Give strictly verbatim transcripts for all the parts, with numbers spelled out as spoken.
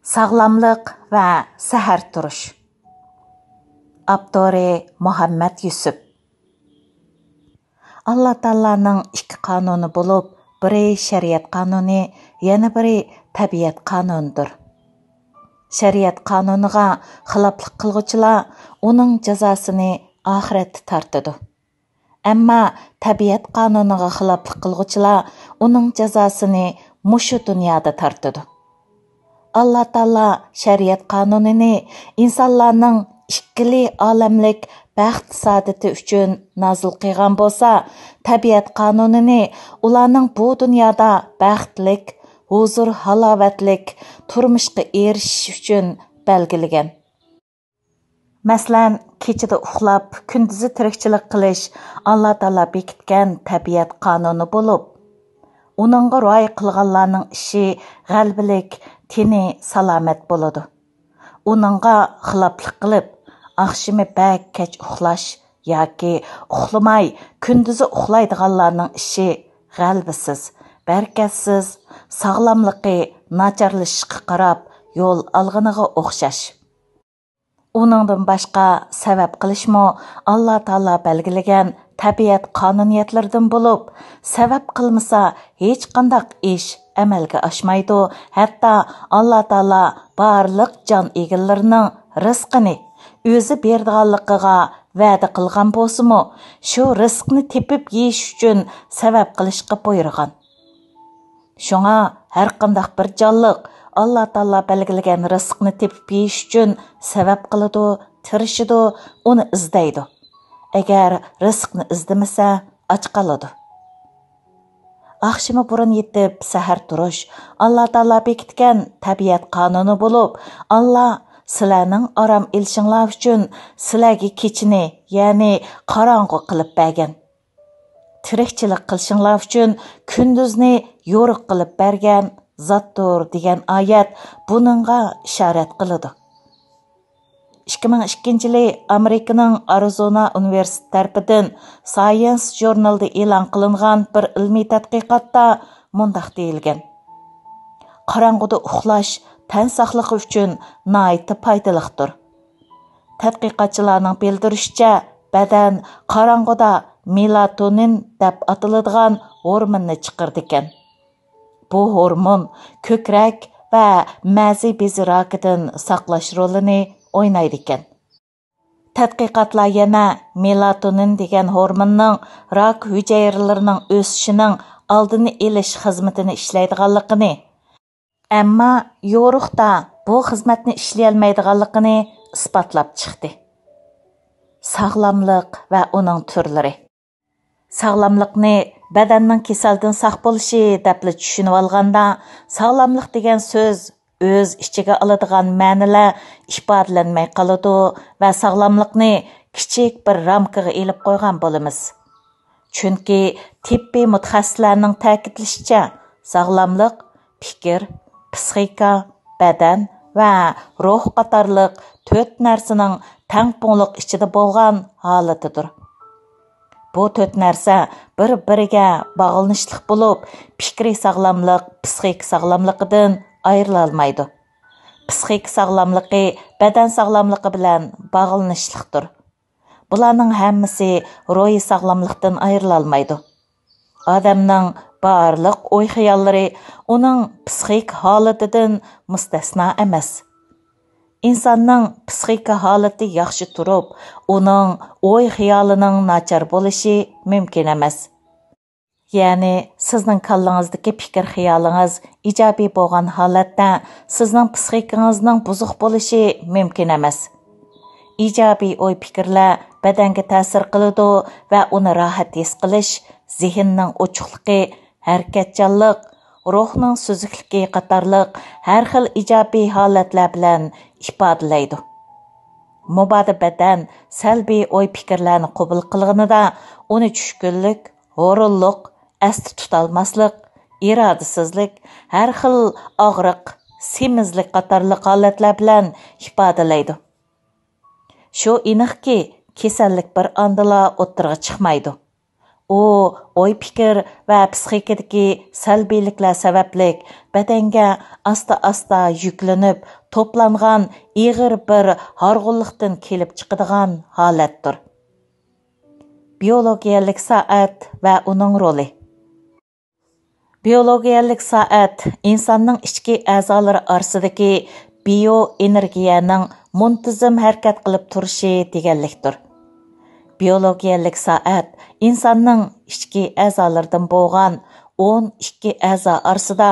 ساغلاملىق ۋە سەھەر تۇرۇش. ئاپتورى مۇھەممەد يۈسۈپ. ئاللا تائالانىڭ ئىككى قانۇنى بولۇپ، بىرى شەرىئەت قانۇنى، يەنە بىرى تەبىئەت قانۇنىدۇر. شەرىئەت قانۇنىغا خىلاپلىق قىلغۇچىلار ئۇنىڭ جازاسىنى ئاخىرەتتە تارتىدۇ. ئەمما تەبىئەت قانۇنىغا خىلاپلىق قىلغۇچىلار ئۇنىڭ جازاسىنى مۇشۇ دۇنيادا تارتىدۇ. ئاللا تائالا شەرىئەت قانۇنىنى ئىنسانلارنىڭ ئىككىلى ئالەملىك بەخت سائادىتى ئۈچۈن نازىل قىلغان بولسا، تەبىئەت قانۇنىنى ئۇلارنىڭ بۇ دۇنيادا بەختلىك، ھۇزۇر-ھالاۋەتلىك تۇرمۇشقا ئېرىشىش ئۈچۈن بەلگىلىگەن. مەسىلەن، كېچىدە ئۇخلاپ، كۈندۈزى تىرىكچىلىك قىلىش ئاللا تائالا بېكىتكەن تەبىئەت قانۇنى بولۇپ، ئۇنىڭغا رىئايە قىلغانلارنىڭ ئىشى غەلىبىلىك، تېنى سالامەت بولىدۇ. ئۇنىڭغا خىلاپلىق قىلىپ، ئاخشىمى بەك كەچ ئۇخلاش ياكى ئۇخلىماي، كۈندۈزى ئۇخلايدىغانلارنىڭ ئىشى غەلىبىسىز، بەرىكەتسىز، ساغلاملىقى ناچارلىشىشقا قاراپ يول ئالغىنىغا ئوخشاش. ئۇنىڭدىن باشقا سەۋەب قىلىشمۇ ئاللا تائالا بەلگىلىگەن تەبىئەت قانۇنىيەتلىرىدىن بولۇپ، سەۋەب قىلمىسا ھېچقانداق ئىش ئەمەلگە ئاشمايدۇ، ھەتتا ئاللا تائالا بارلىق جان ئىگىلىرىنىڭ رىزقىنى ئۆزى بېرىدىغانلىقىغا ۋەدە قىلغان بولسىمۇ، شۇ رىزقنى تېپىپ يېيىش ئۈچۈن سەۋەب قىلىشقا بۇيرۇغان. شۇڭا ھەرقانداق بىر جانلىق ئاللا تائالا بەلگىلىگەن رىزىقنى تېپىپ يېيىش ئۈچۈن سەۋەب قىلىدۇ، تىرىشىدۇ، ئۇنى ئىزدەيدۇ. ئەگەر رىزىقنى ئىزدىمىسە، ئاچ قالىدۇ. ئاخشىمى بۇرۇن يېتىپ، سەھەر تۇرۇش ئاللا تائالا بېكىتكەن تەبىئەت قانۇنى بولۇپ، ئاللا سىلەرنىڭ ئارام ئېلىشىڭلار ئۈچۈن سىلەرگە كېچىنى، يەنى قاراڭغۇ قىلىپ بەرگەن. تىرىكچىلىك قىلىشىڭلار ئۈچۈن كۈندۈزنى يورۇق قىلىپ بەرگەن زاتتۇر دېگەن ئايەت بۇنىڭغا ئىشارەت قىلىدۇ. ئىككى مىڭ ئىككىنچى يىلى ئامېرىكىنىڭ ئارىزونا ئۇنىۋېرسىتېتى تەرىپىدىن سايېنس ژۇرنىلىدا ئېلان قىلىنغان بىر ئىلمىي تەتقىقاتتا مۇنداق دېيىلگەن: قاراڭغۇدا ئۇخلاش تەن ساقلىقى ئۈچۈن ناھايىتى پايدىلىقتۇر. تەتقىقاتچىلارنىڭ بىلدۈرۈشىچە، بەدەن قاراڭغۇدا مېلاتونىن دەپ ئاتىلىدىغان ھورموننى چىقىرىدىكەن. بۇ ھورمون كۆكرەك ۋە مەزى بېزى راكىدىن ساقلاش رولىنى ئوينايدىكەن. تەتقىقاتلار يەنە مېلاتونىن دېگەن ھورموننىڭ راك ھۈجەيرىلىرىنىڭ ئۆسۈشىنىڭ ئالدىنى ئېلىش خىزمىتىنى ئىشلەيدىغانلىقىنى، ئەمما يورۇقتا بۇ خىزمەتنى ئىشلىيەلمەيدىغانلىقىنى ئىسپاتلاپ چىقتى. ساغلاملىق ۋە ئۇنىڭ تۈرلىرى. ساغلاملىقنى بەدەننىڭ كېسەلدىن ساق بولۇشى دەپلا چۈشىنىۋالغاندا، ساغلاملىق دېگەن سۆز ئۆز ئىچىگە ئالىدىغان مەنىلەر ئىپادىلەنمەي قالىدۇ ۋە ساغلاملىقنى كىچىك بىر رامكىغا ئېلىپ قويغان بولىمىز. چۈنكى تېببىي مۇتەخەسسىسلەرنىڭ تەكىتلىشىچە، ساغلاملىق پىكىر، پىسخىكا، بەدەن ۋە روھ قاتارلىق تۆت نەرسىنىڭ تەڭپۇڭلۇق ئىچىدە بولغان ھالىتىدۇر. بۇ تۆت نەرسە بىر-بىرىگە باغلىنىشلىق بولۇپ، پىكرىي ساغلاملىق پىسخىكا ساغلاملىقىدىن ئايرىلالمايدۇ. پىسخىكا ساغلاملىقى بەدەن ساغلاملىقى بىلەن باغلىنىشلىقتۇر. بۇلارنىڭ ھەممىسى روھىي ساغلاملىقتىن ئايرىلالمايدۇ. ئادەمنىڭ بارلىق ئوي-خىياللىرى ئۇنىڭ پىسخىك ھالىتىدىن مۇستەسنا ئەمەس. ئىنساننىڭ پىسخىكا ھالىتى ياخشى تۇرۇپ، ئۇنىڭ ئوي-خىيالىنىڭ ناچار بولۇشى مۇمكىن ئەمەس. يەنى سىزنىڭ كاللىڭىزدىكى پىكىر-خىيالىڭىز ئىجابىي بولغان ھالەتتە، سىزنىڭ پىسخىكىڭىزنىڭ بۇزۇق بولۇشى مۇمكىن ئەمەس. ئىجابىي ئوي-پىكىرلەر بەدەنگە تەسىر قىلىدۇ ۋە ئۇنى راھەت ھېس قىلىش، زېھىننىڭ ئوچۇقلۇقى، ھەرىكەتچانلىق، روھنىڭ سۈزۈكلۈكى قاتارلىق ھەر خىل ئىجابىي ھالەتلەر بىلەن ئىپادىلەيدۇ. مۇبادا بەدەن سەلبىي ئوي-پىكىرلەرنى قوبۇل قىلغىنىدا، ئۇنى چۈشكۈنلۈك، ھۇرۇنلۇق، ئەستە تۇتالماسلىق، ئىرادىسىزلىك، ھەر خىل ئاغرىق، سېمىزلىك قاتارلىق ھالەتلەر بىلەن ئىپادىلەيدۇ. شۇ ئېنىقكى، كېسەللىك بىر ئاندىلا ئوتتۇرىغا چىقمايدۇ. ئۇ ئوي-پىكىر ۋە پىسخىكىدىكى سەلبىيلىكلەر سەۋەبلىك بەدەنگە ئاستا-ئاستا يۈكلىنىپ، توپلانغان ئېغىر بىر ھارغۇنلۇقتىن كېلىپ چىقىدىغان ھالەتتۇر. بىيولوگىيەلىك سائەت ۋە ئۇنىڭ رولى. بىيولوگىيەلىك سائەت ئىنساننىڭ ئىچكى ئەزالىرى ئارىسىدىكى بىيو ئېنېرگىيەنىڭ مۇنتىزىم ھەرىكەت قىلىپ تۇرۇشى دېگەنلىكتۇر. بىيولوگىيەلىك سائەت ئىنساننىڭ ئىچكى ئەزالىرىدىن بولغان ئون ئىككى ئەزا ئارىسىدا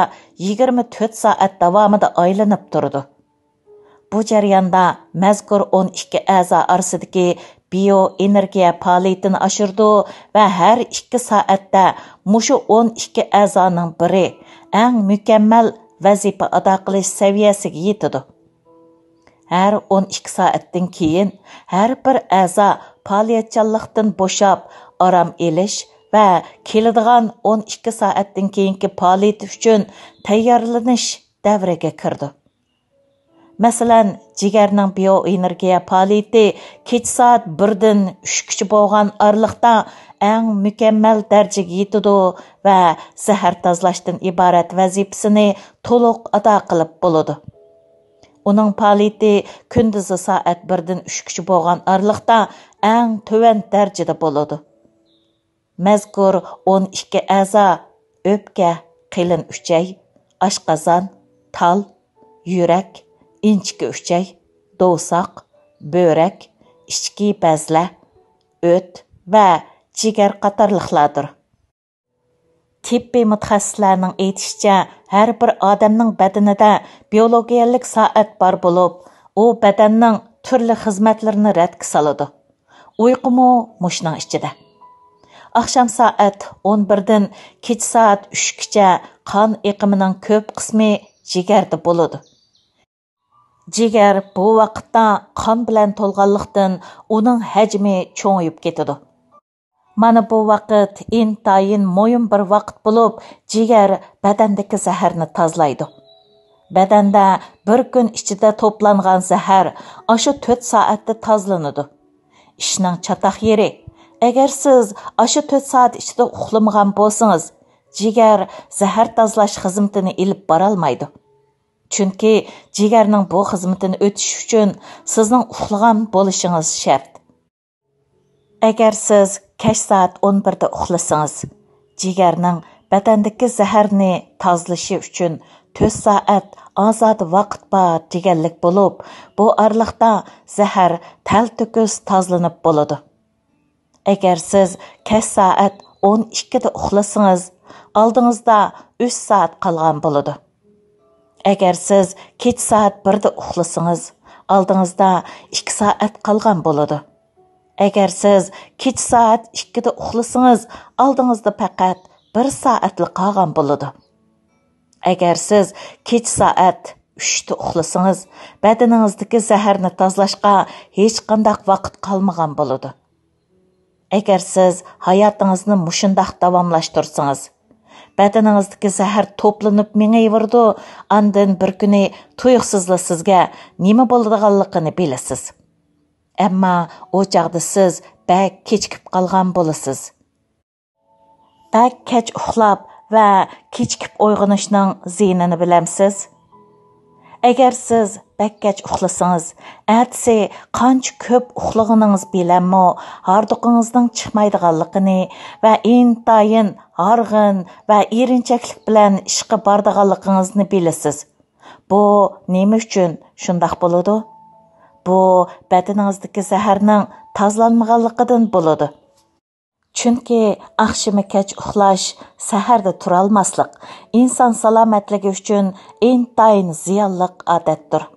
يىگىرمە تۆت سائەت داۋامىدا ئايلىنىپ تۇرىدۇ. بۇ جەرياندا مەزكۇر ئون ئىككى ئەزا ئارىسىدىكى بىيو ئېنېرگىيە پائالىيىتىنى ئاشۇرىدۇ ۋە ھەر ئىككى سائەتتە مۇشۇ ئون ئىككى ئەزانىڭ بىرى ئەڭ مۇكەممەل ۋەزىپە ئادا قىلىش سەۋىيەسىگە يېتىدۇ. ھەر ئون ئىككى سائەتتىن كېيىن ھەر بىر ئەزا پائالىيەتچانلىقتىن بوشاپ، ئارام ئېلىش ۋە كېلىدىغان ئون ئىككى سائەتتىن كېيىنكى پائالىيىتى ئۈچۈن تەييارلىنىش دەۋرىگە كىرىدۇ. مەسىلەن، جىگەرنىڭ بىيوئېنېرگىيە پائالىيىتى كېچە سائەت بىردىن ئۈچكىچە بولغان ئارىلىقتا ئەڭ مۇكەممەل دەرىجىگە يېتىدۇ ۋە زەھەر تازىلاشتىن ئىبارەت ۋەزىپىسىنى تولۇق ئادا قىلىپ بولىدۇ. ئۇنىڭ پائالىيىتى كۈندۈزى سائەت بىردىن ئۈچكىچە بولغان ئارىلىقتا ئەڭ تۆۋەن دەرىجىدە بولىدۇ. مەزكۇر ئون ئىككى ئەزا ئۆپكە، قېلىن ئۈچەي، ئاشقازان، تال، يۈرەك، ئىنچىكە ئۈچەي، دوۋساق، بۆرەك، ئىچكى بەزلەر، ئۆت ۋە جىگەر قاتارلىقلاردۇر. تېببىي مۇتەخەسسىسلەرنىڭ ئېيتىشىچە، ھەر بىر ئادەمنىڭ بەدىنىدە بىيولوگىيەلىك سائەت بار بولۇپ، ئۇ بەدەننىڭ تۈرلۈك خىزمەتلىرىنى رەتكە سالىدۇ. ئۇيقۇمۇ مۇشۇنىڭ ئىچىدە. ئاخشام سائەت ئون بىردىن كېچە سائەت ئۈچكىچە قان ئېقىمىنىڭ كۆپ قىسمى جىگەردە بولىدۇ. جىگەر بۇ ۋاقىتتا قان بىلەن تولغانلىقتىن، ئۇنىڭ ھەجمى چوڭىيىپ كېتىدۇ. مانا بۇ ۋاقىت ئىنتايىن مۇھىم بىر ۋاقىت بولۇپ، جىگەر بەدەندىكى زەھەرنى تازىلايدۇ. بەدەندە بىر كۈن ئىچىدە توپلانغان زەھەر ئاشۇ تۆت سائەتتە تازىلىنىدۇ. ئىشنىڭ چاتاق يېرى، ئەگەر سىز ئاشۇ تۆت سائەت ئىچىدە ئۇخلىمىغان بولسىڭىز، جىگەر زەھەر تازىلاش خىزمىتىنى ئېلىپ بارالمايدۇ. چۈنكى جىگەرنىڭ بۇ خىزمىتىنى ئۆتىشى ئۈچۈن سىزنىڭ ئۇخلىغان بولۇشىڭىز شەرت. ئەگەر سىز كەچ سائەت ئون بىردە ئۇخلىسىڭىز، جىگەرنىڭ بەدەندىكى زەھەرنى تازىلىشى ئۈچۈن تۆت سائەت ئازادە ۋاقىت بار دېگەنلىك بولۇپ، بۇ ئارىلىقتا زەھەر تەلتۆكۈس تازىلىنىپ بولىدۇ. ئەگەر سىز كەچ سائەت ئون ئىككىدە ئۇخلىسىڭىز، ئالدىڭىزدا ئۈچ سائەت قالغان بولىدۇ. ئەگەر سىز كېچە سائەت بىردە ئۇخلىسىڭىز، ئالدىڭىزدا ئىككى سائەت قالغان بولىدۇ. ئەگەر سىز كېچە سائەت ئىككىدە ئۇخلىسىڭىز، ئالدىڭىزدا پەقەت بىر سائەتلا قالغان بولىدۇ. ئەگەر سىز كېچە سائەت ئۈچتە ئۇخلىسىڭىز، بەدىنىڭىزدىكى زەھەرنى تازىلاشقا ھېچقانداق ۋاقىت قالمىغان بولىدۇ. ئەگەر سىز ھاياتىڭىزنى مۇشۇنداق داۋاملاشتۇرسىڭىز، بەدىنىڭىزدىكى زەھەر توپلىنىپ مېڭىۋېرىدۇ، ئاندىن بىر كۈنى تۇيۇقسىزلا سىزگە نېمە بولىدىغانلىقىنى بىلىسىز. ئەمما ئۇ چاغدا سىز بەك كېچىكىپ قالغان بولىسىز. بەك كەچ ئۇخلاپ ۋە كېچىكىپ ئويغىنىشنىڭ زىيىنىنى بىلەمسىز؟ ئەگەر سىز بەك كەچ ئۇخلىسىڭىز، ئەتىسى قانچە كۆپ ئۇخلىغىنىڭىز بىلەنمۇ ھاردۇقىڭىزنىڭ چىقمايدىغانلىقىنى ۋە ئىنتايىن ھارغىن ۋە ئېرىنچەكلىك بىلەن ئىشقا بارىدىغانلىقىڭىزنى بىلىسىز. بۇ نېمە ئۈچۈن شۇنداق بولىدۇ؟ بۇ بەدىنىڭىزدىكى زەھەرنىڭ تازىلانمىغانلىقىدىن بولىدۇ. چۈنكى ئاخشىمى كەچ ئۇخلاش، سەھەردە تۇرالماسلىق ئىنسان سالامەتلىكى ئۈچۈن ئىنتايىن زىيانلىق ئادەتتۇر.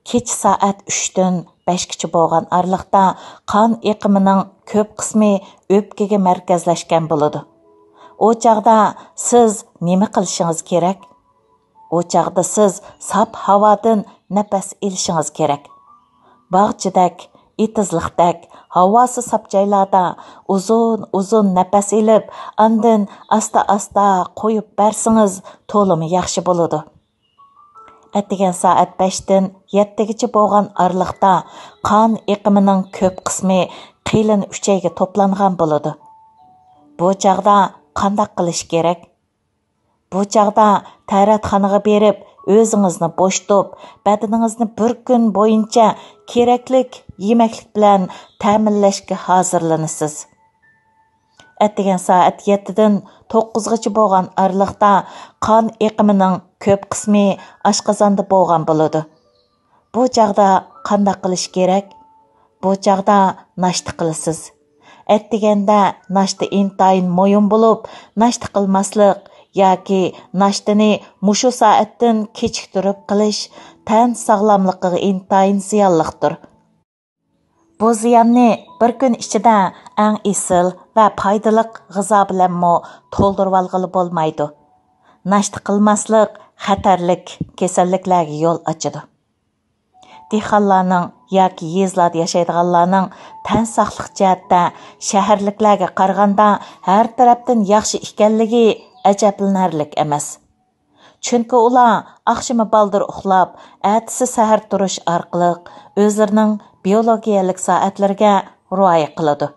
كېچە سائەت ئۈچتىن بەشكىچە بولغان ئارىلىقتا قان ئېقىمىنىڭ كۆپ قىسمى ئۆپكىگە مەركەزلەشكەن بولىدۇ. ئۇ چاغدا سىز نېمە قىلىشىڭىز كېرەك؟ ئۇ چاغدا سىز ساپ ھاۋادىن نەپەس ئېلىشىڭىز كېرەك. باغچىدەك، ئېتىزلىقتەك ھاۋاسى ساپ جايلاردا ئۇزۇن-ئۇزۇن نەپەس ئېلىپ، ئاندىن ئاستا-ئاستا قويۇپ بەرسىڭىز، تولىمۇ ياخشى بولىدۇ. ئەتىگەن سائەت بەشتىن يەتتىگىچە بولغان ئارىلىقتا قان ئېقىمىنىڭ كۆپ قىسمى قېلىن ئۈچەيگە توپلانغان بولىدۇ. بۇ چاغدا قانداق قىلىش كېرەك؟ بۇ چاغدا تەرەتخانىغا بېرىپ، ئۆزىڭىزنى بوشىتىپ، بەدىنىڭىزنى بىر كۈن بويىچە كېرەكلىك يېمەكلىك بىلەن تەمىنلەشكە ھازىرلىنىسىز. ئەتىگەن سائەت يەتتىدىن توققۇزغىچە بولغان ئارىلىقتا قان ئېقىمىنىڭ كۆپ قىسمى ئاشقازاندا بولغان بولىدۇ. بۇ چاغدا قانداق قىلىش كېرەك؟ بۇ چاغدا ناشتا قىلىسىز. ئەتىگەندە ناشتا ئىنتايىن مۇھىم بولۇپ، ناشتا قىلماسلىق ياكى ناشتىنى مۇشۇ سائەتتىن كېچىكتۈرۈپ قىلىش تەن ساغلاملىقىغا ئىنتايىن زىيانلىقتۇر. بۇ زىياننى بىر كۈن ئىچىدە ئەڭ ئېسىل ۋە پايدىلىق غىزا بىلەنمۇ تولدۇرۇۋالغىلى بولمايدۇ. ناشتا قىلماسلىق خەتەرلىك كېسەللىكلەرگە يول ئاچىدۇ. دېھقانلارنىڭ ياكى يېزىلاردا ياشايدىغانلارنىڭ تەن ساقلىق جەھەتتە شەھەرلىكلەرگە قارىغاندا ھەر تەرەپتىن ياخشى ئىكەنلىكى ئەجەبلىنەرلىك ئەمەس. چۈنكى ئۇلار ئاخشىمى بالدۇر ئۇخلاپ، ئەتىسى سەھەر تۇرۇش ئارقىلىق ئۆزلىرىنىڭ بىيولوگىيەلىك سائەتلىرىگە رىئايە قىلىدۇ.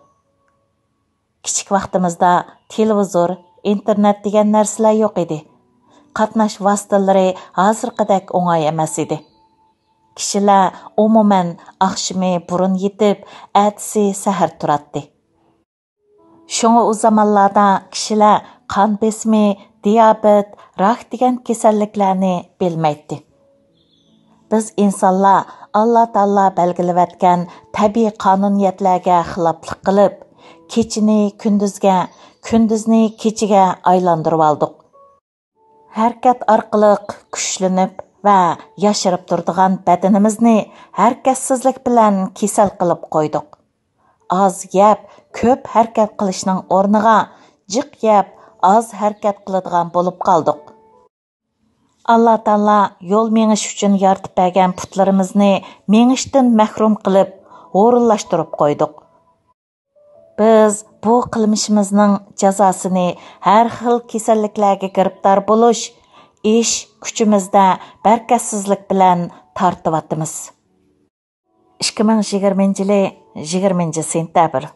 كىچىك ۋاقتىمىزدا تېلېۋىزور، ئىنتېرنېت دېگەن نەرسىلەر يوق ئىدى. قاتناش ۋاسىتىلىرى ھازىرقىدەك ئوڭاي ئەمەس ئىدى. كىشىلەر ئومۇمەن ئاخشىمى بۇرۇن يېتىپ، ئەتىسى سەھەر تۇراتتى. شۇڭا ئۇ زامانلاردا كىشىلەر قان بېسىمى، دىيابېت، راك دېگەن كېسەللىكلەرنى بىلمەيتتى. بىز ئىنسانلار ئاللا تائالا بەلگىلىۋەتكەن تەبىئىي قانۇنىيەتلەرگە خىلاپلىق قىلىپ، كېچىنى كۈندۈزگە، كۈندۈزنى كېچىگە ئايلاندۇرۇۋالدۇق. ھەرىكەت ئارقىلىق كۈچلىنىپ ۋە ياشىرىپ تۇرىدىغان بەدىنىمىزنى ھەرىكەتسىزلىك بىلەن كېسەل قىلىپ قويدۇق. ئاز يەپ، كۆپ ھەرىكەت قىلىشنىڭ ئورنىغا جىق يەپ، ئاز ھەرىكەت قىلىدىغان بولۇپ قالدۇق. ئاللا تائالا يول مېڭىش ئۈچۈن يارىتىپ بەرگەن پۇتلىرىمىزنى مېڭىشتىن مەھرۇم قىلىپ، ھۇرۇنلاشتۇرۇپ قويدۇق. بىز بۇ قىلمىشىمىزنىڭ جازاسىنى ھەر خىل كېسەللىكلەرگە گىرىپتار بولۇش، ئىش كۈچىمىزدە بەرىكەتسىزلىك بىلەن تارتىۋاتىمىز. ئىككى مىڭ يىگىرمىنچى يىلى يىگىرمىنچى سېنتەبىر.